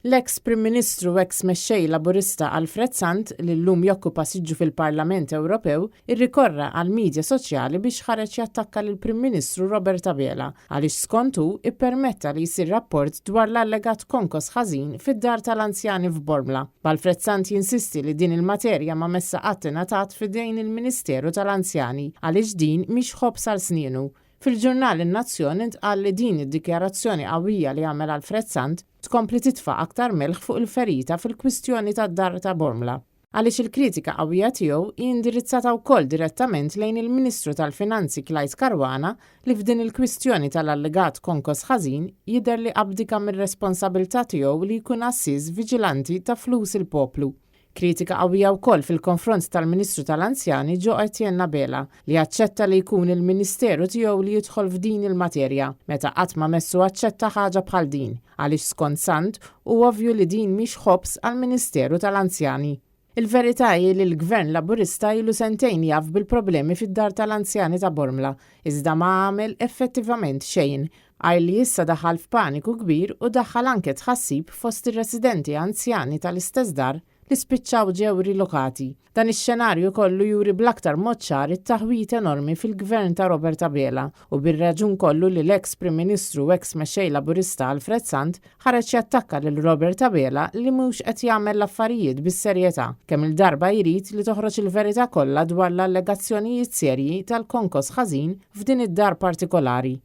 L-eks Prim Ministru u eks Mexxej Laburista Alfred Sant, li llum jokkupa siġġu fil-Parlament Ewropew, irrikorra għall-midja soċjali biex ħareġ jattakka lill-Prim Ministru Robert Abela għaliex skont hu ippermetta li jsir rapport dwar l-allegat konkos ħażin fid-dar tal-anzjani f'Bormla, b'Alfred Sant jinsisti li din il-materja ma messha qatt ingħatat f'idejn il-Ministeru tal-Anzjani għaliex din mhix ħobż għal snienu. Fil-ġurnal In-Nazzjon intqal li din id-dikjarazzjoni qawwija li għamel Alfred Sant tkompli titfa' aktar melħ fuq il-ferita fil-kwistjoni tad-dar ta' Bormla, għaliex il-kritika qawwija tiegħu hi indirizzata wkoll direttament lejn il-Ministru tal-Finanzi Clyde Caruana li f'din il-kwistjoni tal-allegat konkos ħażin jidher li abdika mir-responsabilità tiegħu li jkun għassies viġilanti ta' flus il-poplu. Kritika qawwija wkoll fil-konfront tal-Ministru tal-Anzjani Jo Etienne Abela li aċċetta li jkun il-Ministeru tiegħu li jidħol f'din il-materja meta qatt ma messu aċċetta ħaġa bħal din għaliex skont Sant hu ovvju li din mhix ħobż għall-Ministeru tal-Anzjani. Il-verità hi li l-Gvern Laburista ilu sentejn jaf bil-problemi fid-Dar tal-Anzjani ta' Bormla iżda ma għamel effettivament xejn għajr li issa daħal f'paniku kbir u daħħal anke tħassib fost ir-residenti anzjani tal-istess dar li spiċċaw ġew rilokati. Dan ix-xenarju kollu juri bl-aktar mod ċar it-taħwid enormi fil-Gvern ta' Robert Abela u bir-raġun kollu li l-eks Prim Ministru u eks Mexxej Laburista Alfred Sant ħareġ jattakka lil Robert Abela li mhux qed jagħmel l-affarijiet bis-serjetà kemm-il darba jrid li toħroġ il-verità kollha dwar l-allegazzjonijiet serji tal-konkos ħażin f'din id-dar partikolari.